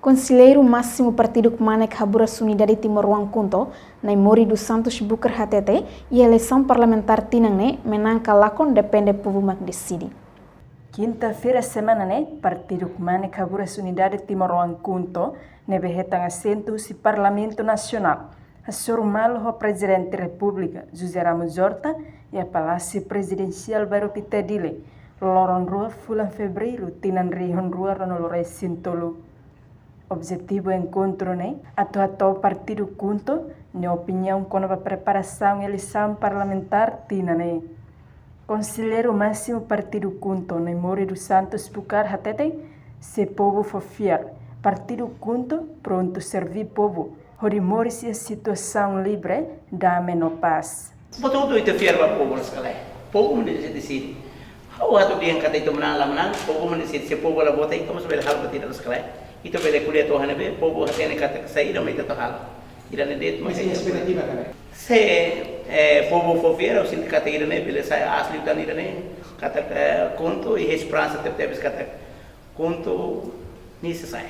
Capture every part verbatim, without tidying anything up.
Konselleiru Másimu Partidu Kmanek Haburas Unidade Timoroan KHUNTO, Naimori dos Santos Bucar hatete, iha eleisaun parlamentár tinan ne'e, menang ka lakon depende povu mak deside. Kinta-feira semana ne'e, Partidu Kmanek Haburas Unidade Timoroan KHUNTO, ne'ebé hetan asentu husi Parlamentu Nasionál, hasoru malu ho Prezidente Repúblika, José Ramos Horta, iha Palásiu Prezidensiál Bairru Pité Dili, loron rua fulan Fevereiru, tinan rihun rua ruanulu resin tolu. Objetivu enkontru ne'e, atu hato'o Partidu KHUNTO nia opiniaun kona-ba preparasaun eleisaun parlamentár tinan ne'e. Konselleiru Másimu Partidu KHUNTO, Naimori dos Santos Bucar hatete, se povu fó fiar, Partidu KHUNTO prontu serví povu, hodi moris iha situasaun livre, dame no pás. Betul tu ita fiar ba povu loos ka lae. Povu mak deside. Ha'u atu dehan katak ita manán la manán, povu mak deside. Se povu la vota, ita mós bele halo buat ida loos ka lae. Ita bele ko'alia to'o iha ne'ebé, povu hatene katak saida mak ita atu halo. Ida-ne'e de'it mak. Imi-nia espetativa ka lae? Se, eh, povu fó fiar, ha'u sente katak ida-ne'e bele sai aas liután ida-ne'e, katak, eh, KHUNTO iha esperansa tebetebes katak KHUNTO nia sei sai.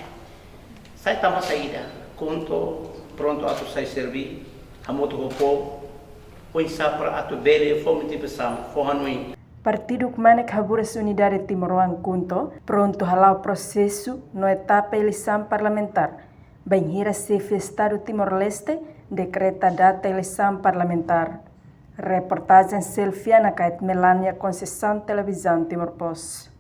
Sai tanba saida? KHUNTO prontu atu sai serví, hamutuk ho povu, oinsá para atu bele fó motivasaun, fó hanoin. Partidu Kmanek Haburas Unidade Timoroan KHUNTO prontu hala'o prosesu no etapa eleisaun parlamentár, bainhira Xefe Estadu Timor-Leste dekreta data eleisaun parlamentár. Reportajen Selfiana Kait, Melania Conceição, Televizaun Timor Post.